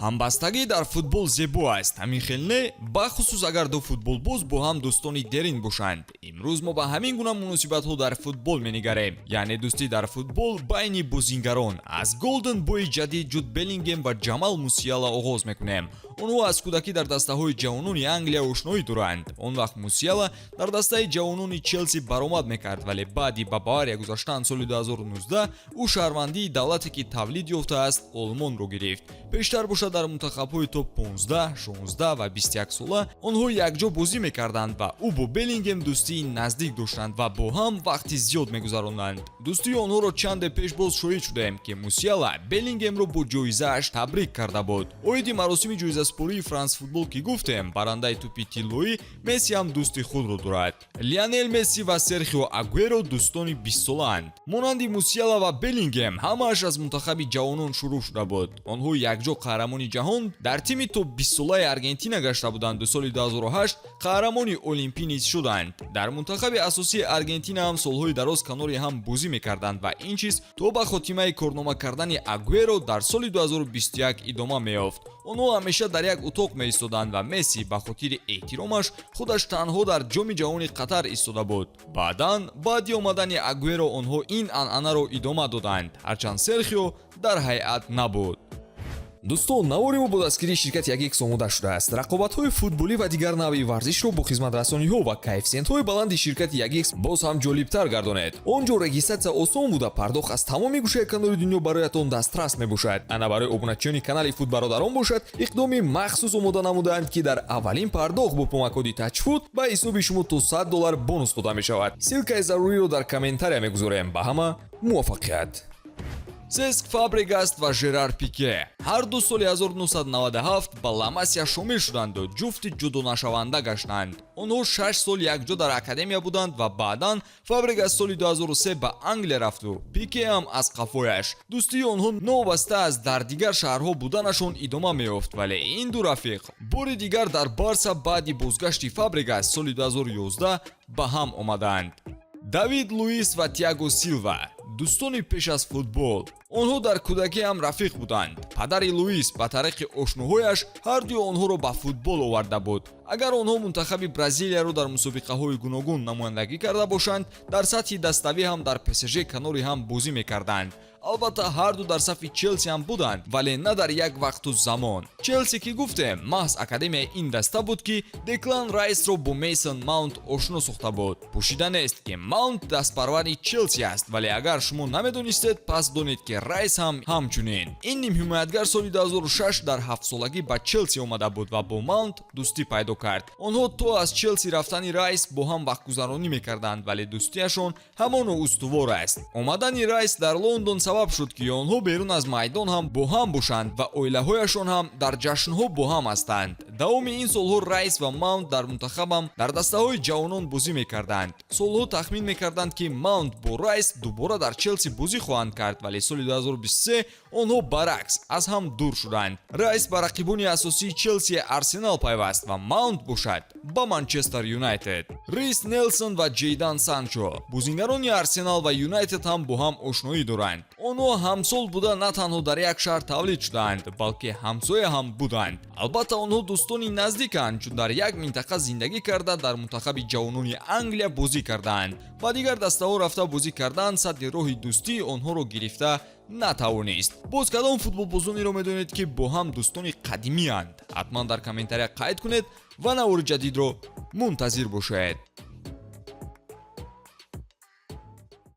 Ҳамбастагӣ дар футбол зебо аст, ҳамин хел не? Бахусус агар ду футболбоз бо ҳам дӯстони дерин бошанд. Имрӯз мо ба ҳамин гуна муносибатҳо дар футбол менигарем, яъне дӯстӣ дар футбол байни бозингарон. Аз Голден Бойи ҷадид Ҷуд Беллингем ва Ҷамал Мусиала оғоз мекунем. Онҳо аз кӯдакӣ дар дастаҳои ҷавонони Англия ошноӣ доранд. Он вақт Мусиала дар дастаи ҷавонони Челси баромад мекард, вале баъди ба Бавария гузаштан соли 2019 ӯ шаҳрвандии давлате, ки тавлид ёфтааст, Олмонро гирифт. Пештар бошад, дар мунтахабҳои то 15, 16 ва 21 сола онҳо якҷо бозӣ мекарданд ва ӯ бо Беллингем дӯстии наздик доштанд ва бо ҳам вақти зиёд мегузаронанд. Дӯстии онҳоро чанде пеш боз шоҳид шудаем, ки Мусиала Беллингемро бо ҷоизааш табрик карда буд. Оиди маросими ҷоизаспории Франс Футбол ки гуфтем, барандаи тӯпи тиллоӣ Месси ҳам дӯсти худро дорад. Лионел Месси ва Серхио Агуэро дӯстони бистсолаанд. Монанди Мусиала ва Беллингем, ҳамааш аз мунтахаби ҷавонон шурӯъ шуда буд. Онҳо якҷо қаҳрамони ҷаҳон дар тими то бистсолаи Аргентина гашта буданду соли 2008 қаҳрамони олимпӣ низ шуданд. Дар мунтахаби асосии Аргентина ҳам солҳои дароз канори ҳам бозӣ мекарданд ва ин чиз то ба хотимаи корнома кардани Агуэро дар соли 2021 идома меёфт. Онҳо ҳамеша дар як утоқ меистоданд ва Месси ба хотири эҳтиромаш худаш танҳо дар Ҷоми ҷаҳони Қатар истода буд. Баъдан, баъди омадани Агуэро, онҳо ин анъанаро идома доданд, ҳарчанд Серхио дар ҳайат набуд. Дӯстон, навори мо бо дастгирии ширкати Ягикс омода шудааст. Рақобатҳои футболӣ ва дигар навъи варзишро бо хизматрасониҳо ва коэффисиентҳои баланди ширкати Ягикс боз ҳам ҷолибтар гардонед. Он ҷо регистрация осон буда, пардохт аз тамоми гӯшаи канори дунё бароятон дастрас мебошад. Ана барои обуначиёни канали Футбародарон бошад, иқдоми махсус омода намудаанд, ки дар аввалин пардохт бо промокоди Тачфуд ба ҳисоби шумо то 100 доллар бонус дода мешавад. Ссылкаи заруриро дар комментария мегузорем. Ба ҳама муваффақият! Сеск Фабрегас ва Жерар Пике ҳарду соли 1997 ба Ла Масия шомил шуданду ҷуфти ҷудонашаванда гаштанд. Онҳо 6 сол якҷо дар академия буданд ва баъдан Фабрегас соли 2003 ба Англия рафту Пике ҳам аз қафояш. Дӯстии онҳо новобаста аз дар дигар шаҳрҳо буданашон идома меёфт, вале ин ду рафиқ бори дигар дар Барса баъди бозгашти Фабрегас соли 2011 ба ҳам омаданд. Давид Луис ва Тиаго Силва дӯстони пеш аз футбол. Онҳо дар кӯдакӣ ҳам рафиқ буданд. Падари Луис ба тариқи ошноҳояш ҳардуи онҳоро ба футбол оварда буд. Агар онҳо мунтахаби Бразилияро дар мусобиқаҳои гуногун намояндагӣ карда бошанд, дар сатҳи даставӣ ҳам дар ПСЖ канори ҳам бозӣ мекарданд. Албатта, ҳарду дар сафи Челси ҳам буданд, вале на дар як вақту замон. Челси ки гуфтем, маҳз академияи ин даста буд, ки Деклан Райсро бо Мейсон Маунт ошно сохта буд. Пӯшида нест, ки Маунт дастпарвари Челси аст, вале агар шумо намедонистед, пас донед, ки Райс ҳам ҳамчунин. Ин нимҳимоятгар соли 2006 дар ҳафтсолагӣ ба Челси омада буд ва бо Маунт дӯстӣ пайдо кард. Онҳо то аз Челси рафтани Райс бо ҳам вақтгузаронӣ мекарданд, вале дӯстиашон ҳамоно устувор аст. Омадани Райс дар Лондон сабаб шуд, ки онҳо берун аз майдон ҳам бо ҳам бошанд ва оилаҳояшон ҳам дар ҷашнҳо бо ҳам ҳастанд. Давоми ин солҳо Райс ва Маунт дар мунтахабам дар дастаҳои ҷавонон бозӣ мекарданд. Солҳо тахмин мекарданд, ки Маунт бо Райс дубора дар Челси бозӣ хоҳанд кард, вале соли 2023 онҳо баръакс аз ҳам дур шуданд. Райс ба рақибони асосии Челси, Арсенал пайваст ва Маунт бошад, ба Манчестер Юнайтед. Рис Нелсон ва Ҷейдан Санчо, бозингарони Арсенал ва Юнайтед, ҳам бо ҳам ошноӣ доранд. Онҳо ҳамсол буда, на танҳо дар як шаҳр тавлид шудаанд, балки ҳамсоя ҳам буданд. Албатта, онҳо дӯстони наздиканд, чун дар як минтақа зиндагӣ карда, дар мунтахаби ҷавонони Англия бозӣ кардаанд. Ба дигар дастаҳо рафта бозӣ кардан садди роҳи дӯстии онҳоро гирифта натавонист. Боз кадом футболбозонеро медонед, ки бо ҳам дӯстони қадимианд? Ҳатман дар комментария қайд кунед ва навори ҷадидро мунтазир бошед.